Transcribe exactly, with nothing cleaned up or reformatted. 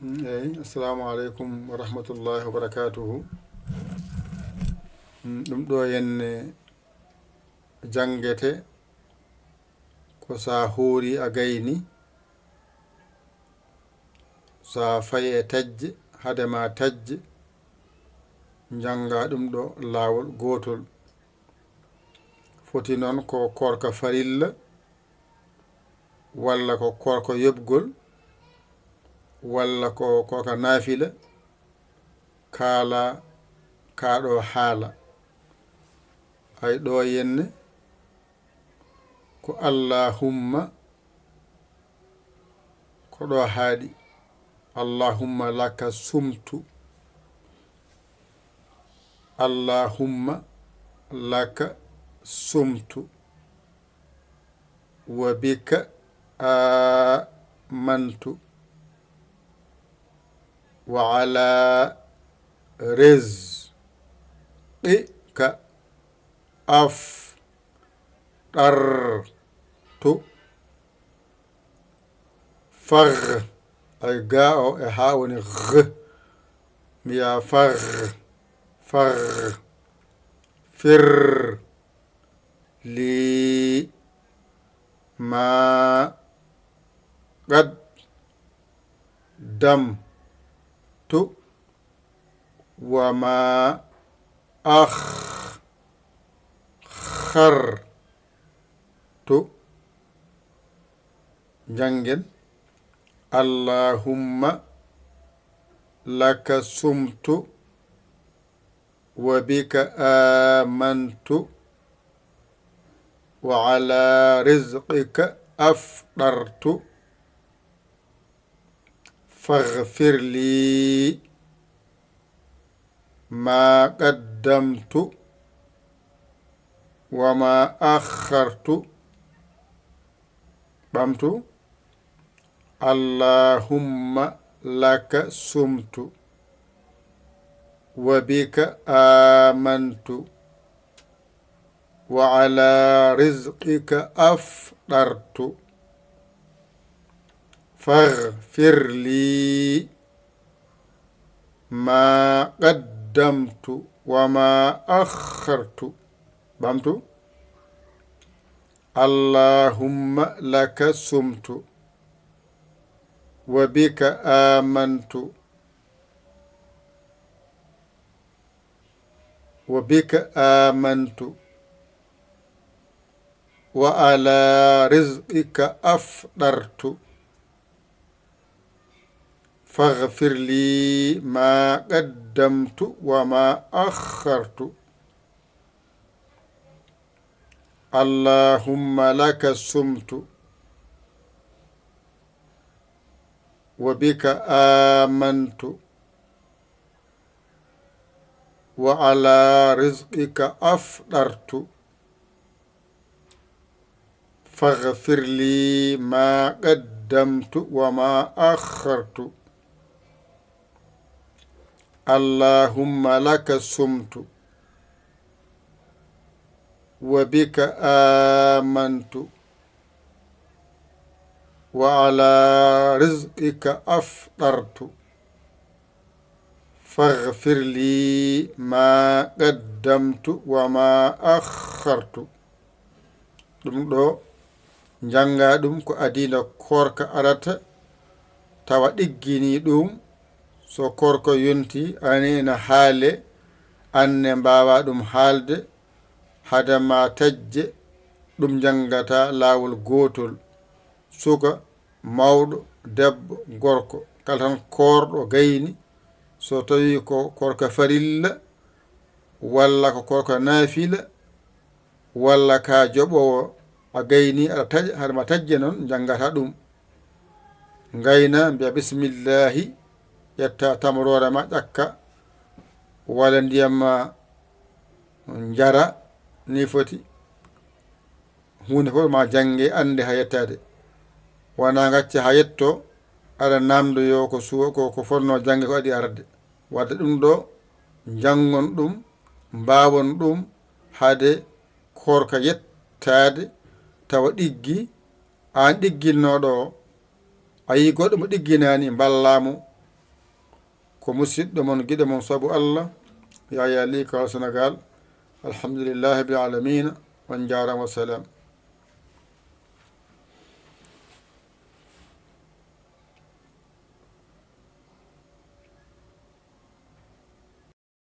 Mm, eyi, assalamu aleykum wa rahmatullahi wa barakatuhu. Mm, ɗum ɗo henne janngete ko sa hoori a gayni, sa fayi e tajje, hade ma tajje, njannga ɗum ɗo laawol gootol. Foti noon ko koorka farilla, walla ko koorka yoɓgol, walla ko koorka naafila, kaala kaa ɗo haala. Ay ɗo henne ko allahumma, ko ɗo haaɗi. Allahumma laka sumtu. Allahumma laka sumtu. Wa bika amantu. Wa ala rizqika aftartu. Fag, ay ga o e ha woni g. Mbiya fag, fag. Fir li ma qaddamtu wa ma akhkhartu. Njanngen. Allahumma laka sumtu wa bika amantu wa ala rizqika aftartu. Faghfir li ma qaddamtu wa ma akhkhartu. Ɓamtu. Allahumma laka sumtu wa bika amantu wa ala rizqika aftartu. Faghfir li ma qaddamtu wa ma akhkhartu. Ɓamtu. Allahumma laka sumtu wa bika amantu wa bika amantu wa ala rizqika aftartu. Faghfir li ma qaddamtu wa ma akhkhartu. Allahumma laka sumtu wa bika amantu wa ala rizqika aftartu. Faghfir li ma qaddamtu wa ma akhkhartu. Allahumma laka sumtu wa bika amantu wa ala rizqika aftartu. Faghfir li ma qaddamtu wa ma akhkhartu. Ɗum ɗo, njannga ɗum ko adii no koorka arata, tawa ɗiggini ɗum. So koorka yonti, ani ena haale, anne mbaawa ɗum haalde, hade ma tajje, ɗum njanngata laawol gootol. Suka, mawɗo, debbo, gorko, kala tan koorɗo gayni, so tawi ko koorka farilla, walla ko koorka naafila, walla ka joɓoowo a gayni aɗa taƴa, hade ma tajje noon, njanngata ɗum. Ngayna, mbiya bismillahi, ƴetta tamroore ma, ƴakka, walla ndiyam ma, njara, ni foti. Huunde fof ma jannge, annde haa yettaade. Wona ngacca haa yetto, aɗa naamndoyoo ko suwa, ko, ko fotnoo jannge ko adii arde. Wadde ɗum ɗo, njanngon ɗum, mbaawon ɗum, hade koorka yettaade, tawa ɗiggi, aan ɗigginnooɗo o, a yii goɗɗo mo ɗigginaani, mballaa mo, Ko musiɗɗo mon, giɗo mon sabu Allah, Yaya Ly, Kaolack, Sénégal. Alhamdulillahi rabbil alamina. On njaaraama, wassalam.